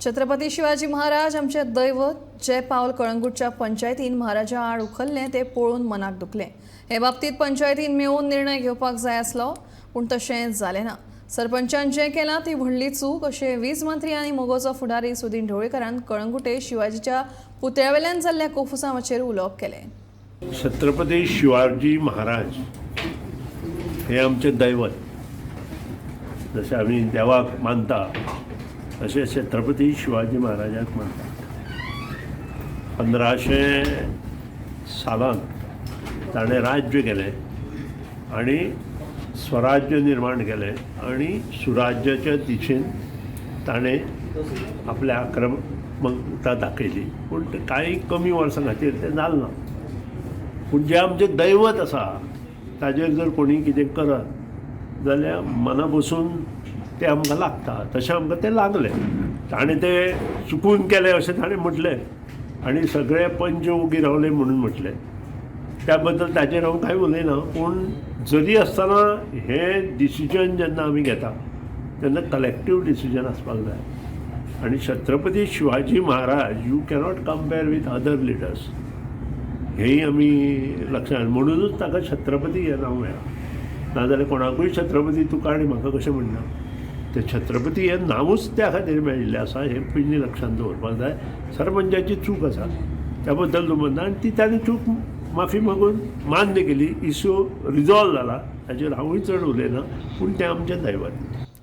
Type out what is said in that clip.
छत्रपती शिवाजी महाराज आमचे दैवत. जे पावल कळंगूटच्या पंचायतीन महाराजा आड उखल्लें तें पळोवन मनाक दुखलें. हे बाबतींत पंचायतीन मेळून निर्णय घेवपाक जाय आसलो, पूण तशें जालें ना. सरपंचान जें केलां ती व्हडली चूक, अशें वीज मंत्री आनी मगोचो फुडारी सुदीन ढवळीकारान कळंगूटे शिवाजीच्या पुतळ्यावेल्यान जाल्ल्या कोफुसांवाचेर उलोवप केलें. छत्रपती शिवाजी महाराज हे आमचें दैवत. जशें आमी देवाक मानता, तशें छत्रपती शिवाजी महाराजाक मानता. 1500 सालांत ताणें राज्य केलें आनी स्वराज्य निर्माण केलें आनी सुराज्याच्या दिशेन ताणें आपल्या आक्रमकता दाखयली. पूण ते कांय कमी वर्सां खातीर तें जालें ना. पूण जें आमचें दैवत आसा, ताजेर जर कोणी कितें करत जाल्यार मना बसून तें आमकां लागता. तशें आमकां तें लागलें. ताणें तें चुकून केलें अशें ताणें म्हटलें आनी सगळे पंच ओगी रावले म्हणून म्हटलें. त्या बद्दल ताचेर हांव कांय उलयना. पूण जरी आसतना हें डिसिजन जेन्ना आमी घेता तेन्ना कलेक्टीव डिसिजन आसपाक जाय. आनी Chhatrapati Shivaji Maharaj, you cannot compare with other leaders, हेंय आमी लक्षांत. म्हणुनूच ताका छत्रपती हें नांव मेळ्ळां. नाजाल्यार कोणाकूय छत्रपती तुका आनी म्हाका कशें म्हणना? ते छत्रपती हें नांवूच त्या खातीर मेळिल्लें आसा, हें पयलीं लक्षांत दवरपाक जाय. सरपंचाची चूक आसा, त्या बद्दल दुमत ना आनी ती ताणें चूक माफी मागून मान्य केली. इश्यू रिजॉल्व जाला. ताचेर हांवूय चड उलयना. पूण तें आमचें दैवत.